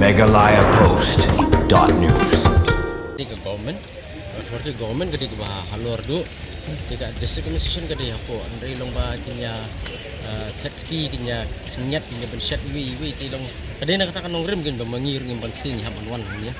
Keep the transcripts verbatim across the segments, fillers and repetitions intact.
Meghalaya Post dot news. Te ka government, authority government ka dei kaba halor duh. Te ka district administration ka dei hapoh. Hynrei long ba kin ïa, eh, tet kti, kin ïa khynñiat, kin ïa bynshet iwei iwei, te long. Ka dei na kata ka nongrim kin ba ma ngi ruh ngim ban sing hap ban wan hangne.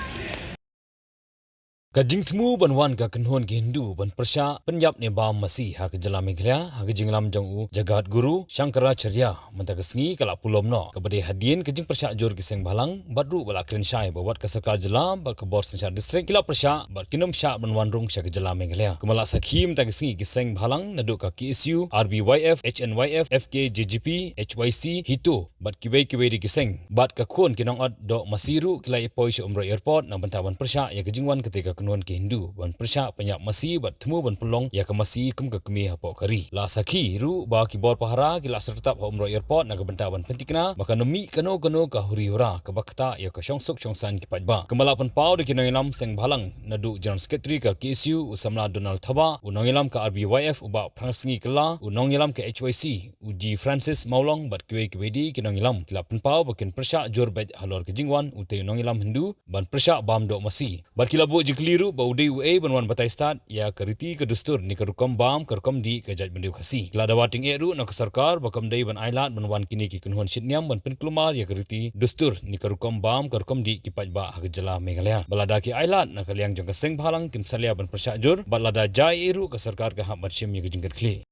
Ka jingthmu ban wan ka kynhun ki Hindu ban pyrshah pynïap ne bam masi ha ka jylla Meghalaya, ha ka jingïalam jong u Jagat Guru Shankaracharya, mynta ka sngi ka la pulom noh, kaba dei hadien ka jingpyrshah jur ki seng bhalang, bad ruh ba la kren shai ba wat ka sorkar jylla bad ka bor synshar district ki la pyrshah bad kin ym shah ban wan rung sha ka jylla Meghalaya. Kumba la sakhi mynta ka sngi ki seng bhalang naduh ka K S U, R B Y F, H N Y F, F K J G P, H Y C, HITO, bad kiwei kiwei de ki seng bad ka khun ki nongot doh masi ruh ki la ïa poi sha Umroi Airport na bynta ban pyrshah ïa ka jingwan kata ka kynhun ki Hindu ban pyrshah pynïap masi bad thmu ban pynlong ïa ka masi kum ka kmie hapoh ka ri. La sakhi ruh ba ki bor pahara ki la syrtap ha Umroi Airport na ka bynta ban pynthikna ba kan ym mih kano kano ka huri hura kaba ktah ïa ka shongsuk shongsaiñ ki paidbah. Kumba la pynpaw da ki nongïalam seng bhalang, naduh General Secretary ka K S U u samla Donald Thabah, u nongïalam ka R B Y F u Bah Phrangsngi Kylla, u nongïalam ka H Y C u G Francis Mawlong bad kiwei kiwei de ki nongïalam, ki la pynpaw ba kin pyrshah jur beit halor ka jingwan utei u nongïalam Hindu ban pyrshah bam doh masi. Bad ki la buh jingkylli ruh ba u dei uei ban wan batai stad ïa ka riti ka dustur ne ka rukom bam ka rukom dih ka jaitbynriew Khasi. Ki la dawa tyngeh ruh na ka sorkar ba kam dei ban ailad ban wan kine ki kynhun shitniam ban pynkulmar ïa ka riti dustur ne ka rukom bam ka rukom dih ki paidbah ha ka jylla Meghalaya. Ba lada ki ailad na ka liang jong ka seng bhalang kim salia ban pyrshah jur, bad lada jia ei ei ruh ka sorkar ka hap ban shim ïa ka jingkyrkhu.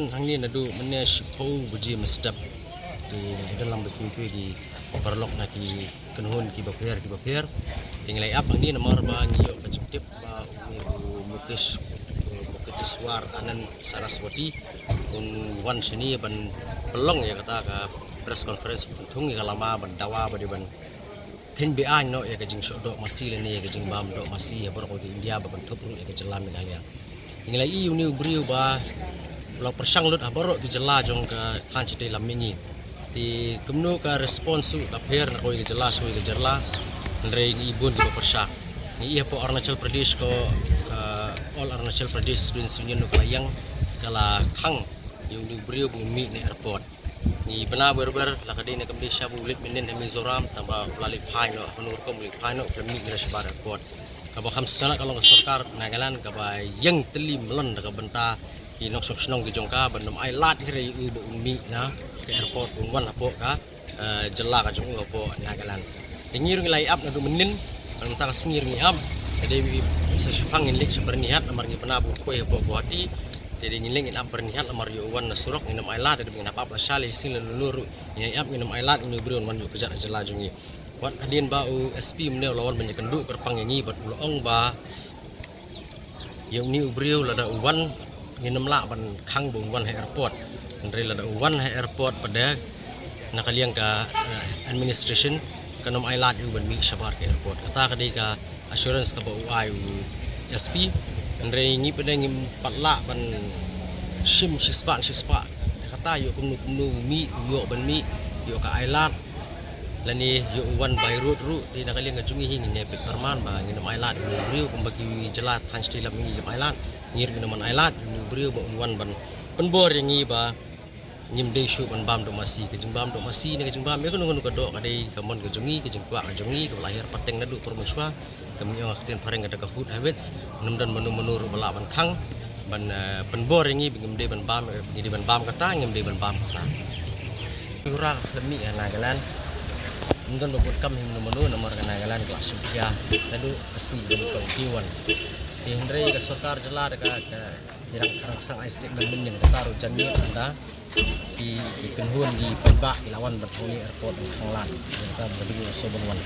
Hangne naduh mynne shiphew baje mynstep. Te ngi don lang ba ki, ki paralok na ki kynhun kiba pher kiba pher. Te ngi la ïap hangne namar ba ngi ïoh ka jingtip ba u Mukesh, u Muketeshwar Anand Saraswati un wan shane ban pynlong ïa kata ka press conference, ban thung ïa ka lama ban dawa ba dei ban khein be-aiñ noh ïa ka jingshoh doh masi lane ïa ka jingbam doh masi ha baroh ka India, ba kynthup ruh ïa ka jylla Meghalaya. Ngi la ïohi une u briew ba u la pyrshang lut ha baroh ki jylla jong ka thaiñ shatei lam mihngi. Te kumno ka response ruh ka pher na kawei ka jylla sha kawei ka jylla. Hynrei ngi i bun kiba pyrshah. Ngi i hapoh Arunachal Pradesh ko, eh, All Arunachal Pradesh Students Union ka la ïeng, ka la khang ïa une u briew ba un mih na airport. Ngi bna wer wer, la ka dei ne kam dei sha ba u leit mynnin ha Mizoram, tangba u la leit phai noh, ha kano rukom u leit phai noh, u la mih ïa shabar airport. Kaba kham sngewtynnat ka long ka sorkar Nagaland kaba ïeng tylli mlien da ka bynta ki nongshong shnong ki jong ka, ban ym ailad hi re ïa u ba un mih na ka airport, un wan hapoh ka, eh, jylla ka jong u hapoh Nagaland. Te ngi ruh ngi la ïap naduh mynnin, mynta ka sngi ruh ngi ïap, ka dei wi sa shiphang ngin leit sha Byrnihat, namar ngi bna ba u poi hapoh Guwahati. Te dei ngin leit ngin ap Byrnihat namar ïoh u wan na surok, ngin ym ailad, te dei ngin hap ap la sha la shisien la lulu ruh. Ngin ïap ngin ym ailad, une u briew un wan ïoh kjat ha jylla jong ngi. Wat hadien ba u S P mynne u la wan ban ïakynduh kyrpang ïa ngi bad u la ong ba ïa une u briew lada u wan ngin ym lah ban khang ba un wan ha airport. Hynrei lada u wan ha airport pat de na ka liang ka, eh, administration kan ym ailad ïa u ban mih shabar ka airport. Kata ka dei ka assurance kaba u ai u S P. Hynrei ngi pat de ngim pat lah ban shim shispah shispah. Kata ïoh kumno kumno u mih, u ïoh ban mih, ïoh ka ailad lane ïoh u wan by road ruh, te na ka liang ka jong ngi hi ngin ïa peit pyrman ba ngin ym ailad ïa une u briew kumba ki jylla thaiñ shatei lam ngi ngim ailad. Ngi ruh ngin ym ailad ïa une u briew ba un wan ban pynbor ïa ngi ba ngim dei shuh ban bam doh masi. Ka jingbam doh masi ne ka jingbam ïa kano kano ka doh ka dei ka mon ka jong ngi, ka jingkwah ka jong ngi, kaba la hiar pateng naduh por mynshuwa. Ka mih ong ha ka ktien phareng kata ka food habits. Ngim don mano mano ruh ba lah ban khang ban, eh, pynbor ïa ngi ba ngim dei ban bam, ngi dei ban bam kata, ngim dei ban bam kata. Ura ka mih ha Nagaland. Ngim don ba bun kam hi mano mano namar ka Nagaland ka la shim khia naduh ka sngi ba ngi kong ki wan. Te hynrei ka sorkar jylla da ka, ka Ngi dang, dang sdang ai statement mynnin kata ruh jan ngi mynta ki, ki kynhun ki paidbah ki la wan bad hangne airport ban khang lad. Kata ba dei u sngewbha ban wan.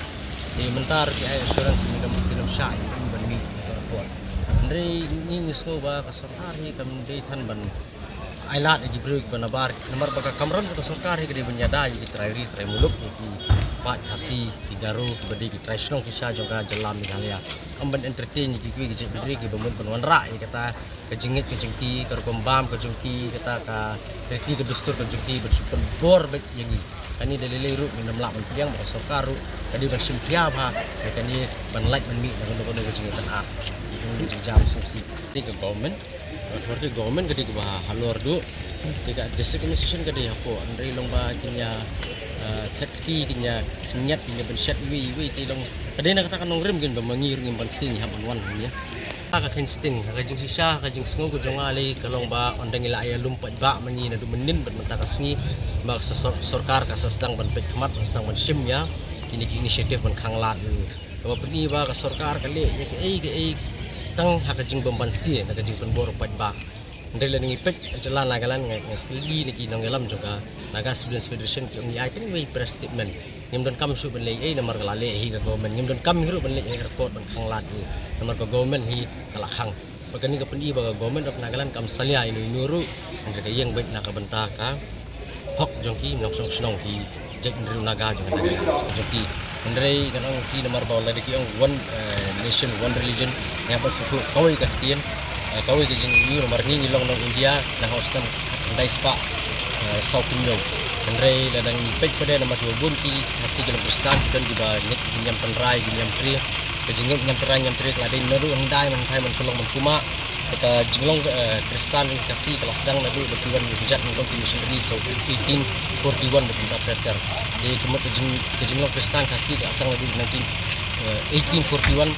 Te mynta ruh ki ai assurance ba ngin ym, ngin ym shah ïa u ban mih na airport. Hynrei ngi, ngi sngew ba ka sorkar hi kam dei than ban ailad ïa ki briew kiba nabar. Namar ba ka kamram ka sorkar hi ka dei ban ïada ïa ki trai ri trai muluk, ïa ki paid Khasi, ki Garo, kiba dei ki trai shnong ki sha jong ka jylla Meghalaya. Kam ban entertain ïa ki kiwei ki jaitbynriew kiba mut ban wanrah ïa kata ka jingngeit ka jong ki, ka rukom bam ka jong ki, kata ka riti ka dustur ka jong ki, ban shu pynbor beit ïa ngi. Kane da lei lei ruh ngin ym lah ban pdiang, ba ka sorkar ruh ka dei ban shim khia bha ïa kane, ban lait ban mih na kano kano ka jingïaid ban ar. Jong ka jingjia sngewsih. Te ka government, authority government ka dei kaba halor duh. Te ka district administration ka dei hapoh, hynrei long ba kin ïa Thet kti kin ïa khynñiat, kin ïa pynshet iwei iwei te long. Ka dei na kata ka nongrim kin ba ma ngi ruh ngim ban sing ha ban wan hangne. Ha ka kheiñ sting, ha ka jingshisha, ha ka jingsngew ka jong nga lei ka long ba ynda ngi la ïalum paidbah ma ngi naduh mynnin bad mynta ka sngi, ba ka sor-, sorkar ka sa sdang ban peit khmat, ban sdang ban shim ïa kine ki initiative ban khanglad. Kaba pyni ba ka sorkar ka leh ïa kaei kaei tang ha ka jingbymbanse na ka jingpynbor paidbah. Hynrei lada ngi peit ka jylla Nagaland, nga, nga kylli na ki nongïalam jong ka Naga Students Federation, ki ong ïa ai tang wei press statement. Ngim donkam shuh ban leh ei namar ka la leh hi ka government. Ngim donkam hi ruh ban leh ei airport ban khanglad hi namar ka government hi ka la khang. Bad kane ka pyni ba ka Government of Nagaland kam salia ïano ïano ruh. Hynrei ka ïeng beit na ka bynta ka hok jong ki nongshong shnong, ki jaitbynriew Naga jong ka Nagaland jong ki. Hynrei ngan ong ki namar ba lada ki ong one, eh, nation, one religion, ngi hap ban sngewthuh kawei ka ktien, eh, kawei ka jingïohi namar ngi ngi long nong India na ka snem khyndai spah, eh, saw phew hynñiew. Hynrei lada ngi peit pat de namar kiba bun ki Khasi ki long Khristan, ki don kiba ngeit ki niam tynrai, ki niam trai. Ka jingngeit niam tynrai niam trai ka la dei naduh hyndai, man thai, man kyllong, man kumah. Ka jinglong, eh, Khristan Khasi ka la sdang naduh ba ki wan kynjat, ngi long ki missionary, so eighteen forty-one ba kumta ter ter. Dei ka mut ka jing, ka jinglong Khristan Khasi ka la sdang naduh nineteen, eh, eighteen forty-one.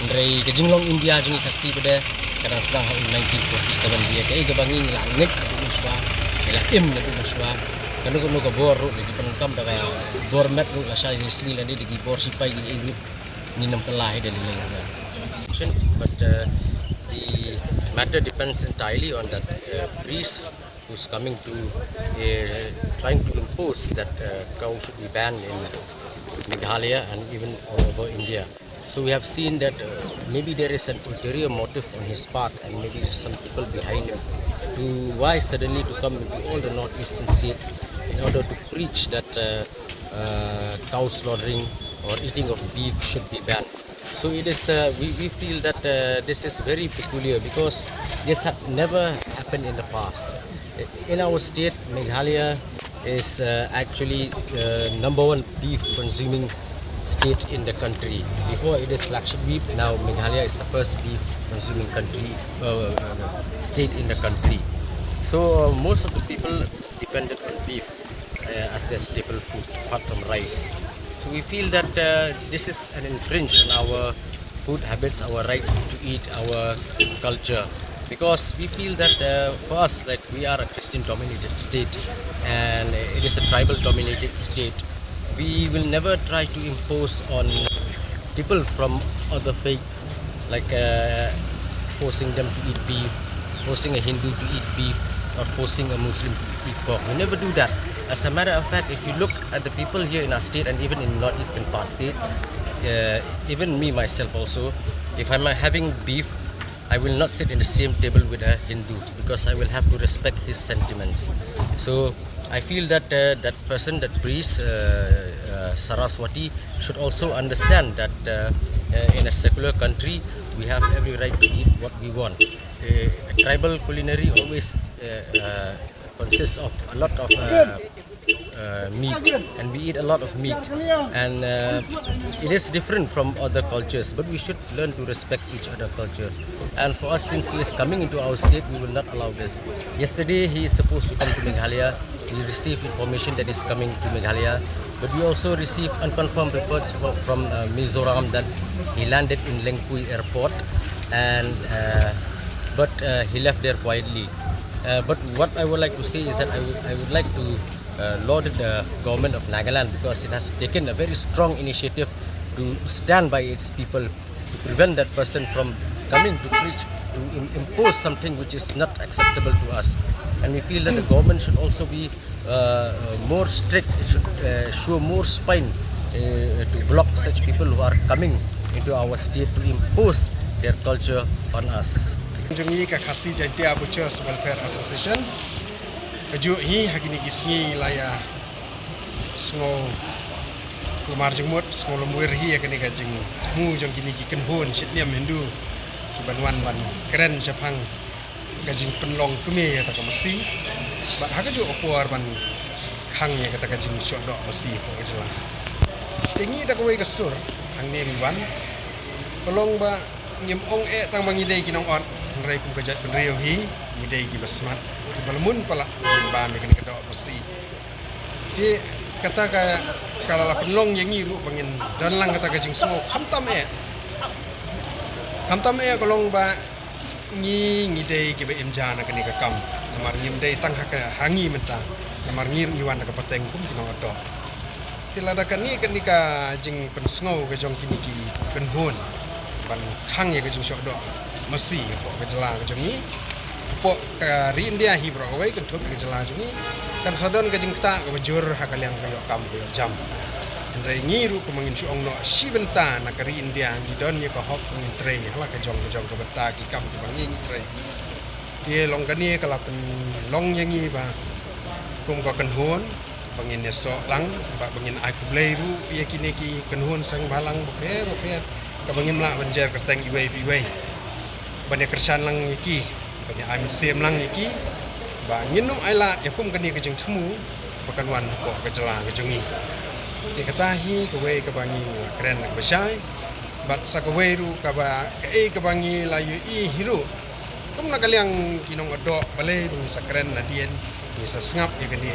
Hynrei ka jinglong India jong ngi Khasi pat de ka dang sdang ha u nineteen forty-seven. Dei kaei kaba ngi la ngeit naduh mynshuwa, ngi la im naduh mynshuwa. Kano kano ka bor ruh, ngi pyndonkam da ka bor met ruh, lashai sngi lane da ki bor shipai kiei ruh, ngin ym kylla hi da lei lei. But, uh, the matter depends entirely on that, uh, priest who's coming to, uh, trying to impose that, uh, cow should be banned in Meghalaya and even all over India. So we have seen that, uh, maybe there is an ulterior motive on his part, and maybe there's some people behind him to why suddenly to come into all the northeastern states in order to preach that, uh, uh, cow slaughtering or eating of beef should be banned. So it is, uh, we, we feel that, uh, this is very peculiar because this had never happened in the past. In our state, Meghalaya is, uh, actually, uh, number one beef consuming state in the country. Before it is Lakshadweep, now Meghalaya is the first beef consuming country, uh, uh, state in the country. So, uh, most of the people depended on beef, uh, as their staple food, apart from rice. So we feel that, uh, this is an infringe on our food habits, our right to eat, our culture. Because we feel that, uh, for us, like, we are a Christian dominated state and it is a tribal dominated state. We will never try to impose on people from other faiths, like, uh, forcing them to eat beef, forcing a Hindu to eat beef, or forcing a Muslim to eat pork. We never do that. As a matter of fact, if you look at the people here in our state and even in northeastern part states, uh, even me myself also, if I'm, uh, having beef, I will not sit in the same table with a Hindu because I will have to respect his sentiments. So I feel that, uh, that person, that priest, uh, uh, Saraswati, should also understand that, uh, uh, in a secular country, we have every right to eat what we want. Uh, tribal culinary always, uh, uh, consists of a lot of, uh, uh, meat, and we eat a lot of meat, and, uh, it is different from other cultures, but we should learn to respect each other culture. And for us, since he is coming into our state, we will not allow this. Yesterday, he is supposed to come to Meghalaya. We received information that he's coming to Meghalaya, but we also received unconfirmed reports fro-, from, uh, Mizoram that he landed in Lengpui Airport, and, uh, but, uh, he left there quietly. Uh, but what I would like to say is that I would, I would like to, uh, laud the government of Nagaland because it has taken a very strong initiative to stand by its people, to prevent that person from coming to preach, to im-, impose something which is not acceptable to us. And we feel that the government should also be, uh, uh, more strict, it should, uh, show more spine, uh, to block such people who are coming into our state to impose their culture on us. Jong ngi ka Khasi Jaintia Butchers Welfare Association, kajuh hi ha kine ki sngi la ïa sngew kulmar jingmut, sngew lymwir hi ïa kane ka jingthmu jong kine ki kynhun shitniam Hindu kiban wan ban kren shaphang ka jingpynlong kmie ïa kata ka masi bad ha kajuh ka por ban khang ïa kata ka jingshoh doh masi hapoh ka jylla. Te ngi da kawei ka sur hangne ngi wan, ka long ba ngim ong eh tang ba ngi dei ki nong-ot, hynrei kum ka jaitbynriew hi ngi dei kiba smat, kiba la mun palat ban bam ïa kane ka doh masi. Te Kata ka, ka la pynlong ïa ngi ruh ba ngin don lang kata ka jingsngew khamtam eh. Khamtam eh ka long ba ngi, ngi dei kiba im ja na kane ka kam. Namar ngim dei tang ha ka, ha ngi mynta. Namar ngi ruh ngi wan da ka pateng kum ki nongdoh. Te lada kane, kane ka jingpynsngew ka jong kine ki kynhun ban khang ïa ka jingshoh doh masi hapoh ka jylla ka jong ngi, hapoh ka ri India hi baroh kawei, kynthup ïa ka jylla jong ngi, kan sa don ka jingktah kaba jur ha ka liang ka ïoh kam ka ïoh jam. Hynrei ngi ruh kumba ngin shu ong noh, shi bynta na ka ri India ngi don ïa ka hok ba ngin trei ha la ka jong ka jong ka bynta ki kam kiba ngi, ngi trei. Te long kane ka la pynlong ïa ngi ba kum ka kynhun ba ngin ïasoh lang, ba, ba ngin ai khublei ruh ïa kine ki kynhun seng bhalang bapher bapher, kaba ngim lah ban jer kyrteng iwei pa iwei, ban ïa kyrshan lang ïa ki, ban ïa ai mynsiem lang ïa ki, ba ngin ym ailad ïa kum kane ka jingthmu ba kan wan hapoh ka jylla ka jong ngi. Te kata hi kawei kaba ngi la kren kaba shai. Bad sa kawei ruh kaba, kaei kaba ngi la ïohi hi ruh, kum na ka liang ki nongdoh, balei ba ngi sa kren nadien, ngi sa sngap ïa kane.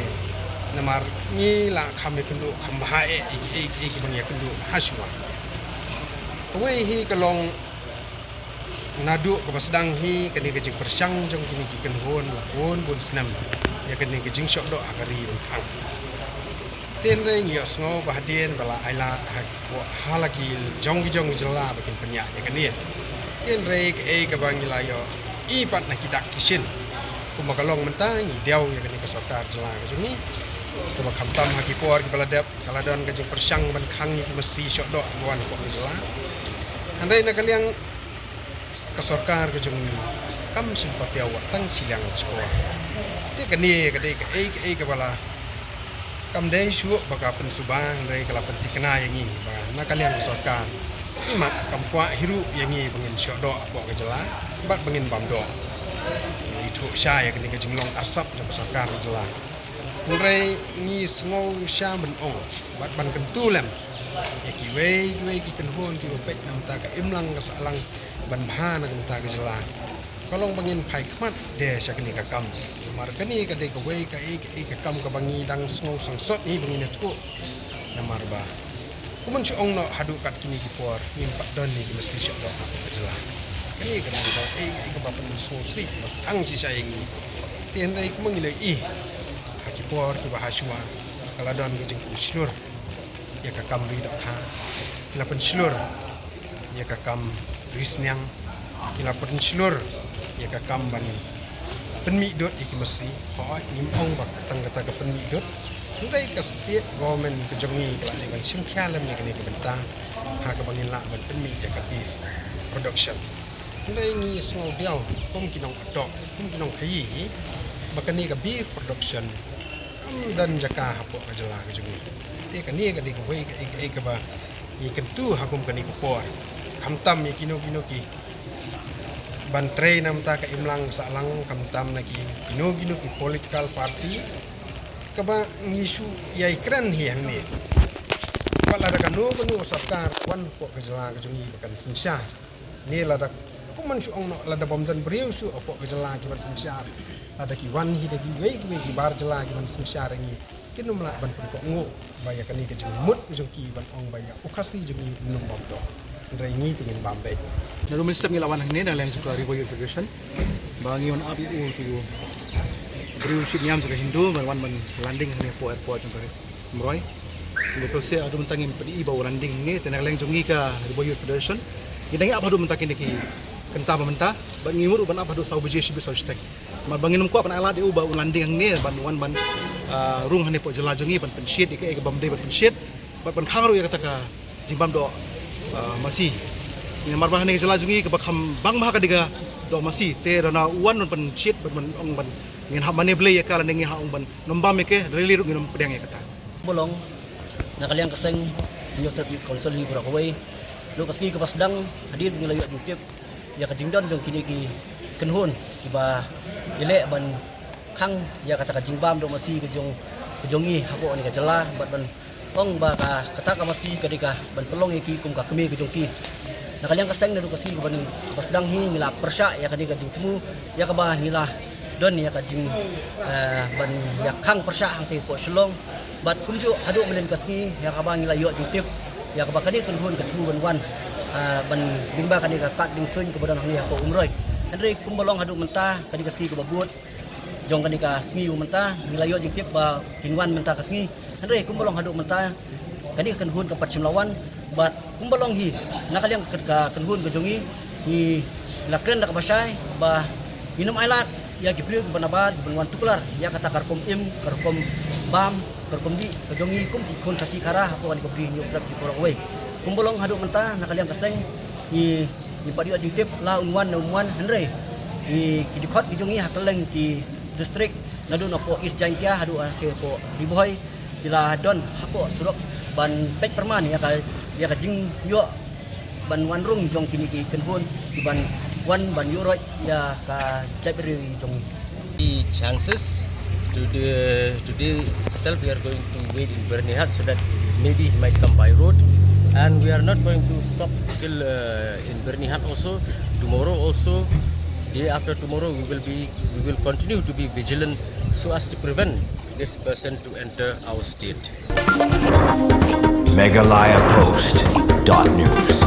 Namar ngi la kham ïakynduh kham bha eh ïa kiei kiei kiba ngi ïakynduh ha shuwa. Kawei hi ka long, naduh kaba sdang hi kane ka jingpyrshang jong kine ki kynhun la bun bun snem ïa kane ka jingshoh doh ha ka ri ban khang. Te hynrei ngi ïohsngew ba hadien ba la ailad ha, ha la ki jong ki jong ki jylla ba kin pynïaid ïa kane. Te hynrei kaei kaba ngi la ïohi pat na ki dak ki shin, kumba ka long mynta, ngi diaw ïa kane ka sorkar jylla ka jong ngi, kaba khamtam ha ki por kiba la dep ka la don ka jingpyrshang ban khang ïa ki masi shoh doh kiba wan hapoh ka jylla. Hynrei na ka liang ka sorkar ka jong ngi kam shym patiaw wat tang shiliang shkor. Te kane ka dei kaei kaei kaba la, kam dei shuh ba ka pynsuba, hynrei ka la pynthikna ïa ngi ba na ka liang ka sorkar, imat kam kwah hi ruh ïa ngi ba ngin shoh doh hapoh ka jylla bad ba ngin bam doh. Ngi ithuh sha ïa kane ka jinglong arsap jong ka sorkar ka jylla. Hynrei ngi sngew sha ban ong bad ban kyntu lem ïa kiwei kiwei ki kynhun kiba peit na bynta ka imlang ka sahlang ban bha na ka bynta ka jylla. Ka long ba ngin phai khmat de sha kane ka kam. Namar kane ka dei kawei kaei kaei ka kam kaba ngi dang sngew sangsot hi ba ngin ïathuh. Namar ba kumba ngi shu ong noh, haduh kat kine ki por ngim pat don hi ki masi shoh doh ha ka jylla. Kane ka dei kaei kaei kaba pynsngewsih ba tang shisha ïa ngi. Te hynrei kumba ngi la ïohi ha ki por kiba ha shuwa, ka la don ka jingpynshlur ïa ka kam ri dohkha, ki la pynshlur ïa ka kam ri sniang, ki la pynshlur ïa ka kam ban pynmih dud ïa ki masi. Hooid, ngim ong ba tang kata ka pynmih dud, hynrei ka state government ka jong ngi ka la dei ban shim khia lem ïa kane ka bynta ha kaba ngin lah ban pynmih ïa ka beef production. Hynrei ngi sngew diaw kum ki nongdoh, kum ki nongkhaii ba kane ka beef production kam don jaka hapoh ka jylla ka jong ngi. Te kane ka dei kawei kaei kaei kaba ngi kyntu ha kum kane ka por. Khamtam ïa kino kino ki ban trei na bynta ka imlang sahlang, khamtam na ki kino kino ki political party, kaba ngi shu ïai kren hi hangne. Bad lada kano kano ka sorkar wan hapoh ka jylla ka jong ngi ba kan synshar, ne lada, kumba ngi shu ong noh, lada bym don briew shuh hapoh ka jylla ki ban synshar, lada ki wan hi da kiwei kiwei ki bar jylla ki ban synshar ïa ngi, kin ym lah ban pynkohnguh ba ïa kane ka jingmut ka jong ki ban ong ba ïa u Khasi jong ngi un ym bam doh. Hynrei ngi te ngin bam beit. Naduh mynstep ngi la wan hangne na liang jong ka Ri Bhoi Youth Federation ba ngi wan ap ïa uto u briew shipniam jong ka Hindu ban wan ban landing hangne hapoh airport jong ka Umroi. Ngi pynshai haduh mynta ngim pat i ba u landing hangne, te na liang jong ngi ka Ri Bhoi Youth Federation ngi dang ïa ap haduh mynta kine ki kynta ba mynta, bad ngi mut ruh ban ap haduh saw baje shibit saw shiteng. Namar ba ngin ym kwah ban ailad ïa u ba u landing hangne ban wan ban, ah, rung hangne hapoh jylla jong ngi ban pynshit ïa kaei ka bym dei ban pynshit, bad ban khang ruh ïa kata ka jingbam doh, ah, masi. Namar ba hangne ka jylla jong ngi kaba kham bang bha ka dei ka doh masi, te lada u wan ban pynshit bad ban ong ban ngin hap mane blei ïa ka lane ngin hap ong ban nym bam ïa ka, da lei lei ruh ngin ym pdiang ïa kata. Ba long na ka liang ka seng Youth Trade Youth Council hi baroh kawei, naduh ka sngi kaba sdang hadien ba ngi la ïoh jingtip ïa ka jingdon jong kine ki kynhun kiba ïaleh ban khang ïa kata ka jingbam doh masi ka jong, ka jong ngi hapoh kane ka jylla, bad ban ong ba ka, kata ka masi ka dei ka ban pynlong ïa ki kum ka kmie ka jong ki. Na ka liang ka seng naduh ka sngi kaba, kaba sdang hi ngi la pyrshah ïa kane ka jingthmu, ïa kaba ngi la don ïa ka jing, eh, ban ïa khang pyrshah hangtei hapoh Shillong. Bad kumjuh haduh mynnin ka sngi ïa kaba ngi la ïoh jingtip ïa kaba kane ka kynhun ka thmu ban wan, ah, ban lyngba kane ka kad dieng suiñ kaba don hangne hapoh Umroi. Hynrei kumba long haduh mynta kane ka sngi kaba bud jong kane ka sngi u mynta ngi la ïoh jingtip ba kin wan mynta ka sngi. Hynrei kumba long haduh mynta kane ka kynhun kam pat shym la wan. Bad kumba long hi na ka liang ka, ka kynhun ka jong ngi, ngi la kren da kaba shai ba ngin ym ailad ïa ki briew kiba nabar kiban wan tuklar ïa kata ka rukom im, ka rukom bam, ka rukom dih ka jong ngi kum ki khun Khasi Khara hapoh kane ka Bri Hynñiewtrep ki paralok wei. Kumba long haduh mynta na ka liang ka seng ngi, ngi pat ïoh jingtip la un wan ne um wan, hynrei ngi, ki dkhot ki jong ngi ha kylleng ki district, naduh napoh East Jaintia haduh hapoh Ri Bhoi, ki la don hapoh surok ban peit pyrman ïa ka, ïa ka jingïoh ban wan rung jong kine ki kynhun kiban wan ban ïuh roit ïa ka jaitbynriew jong ngi. The chances today, today itself we are going to wait in Byrnihat so that maybe he might come by road, and we are not going to stop till, uh, in Byrnihat also. Tomorrow also, day after tomorrow, we will be, we will continue to be vigilant so as to prevent this person to enter our state. Meghalaya Post dot news.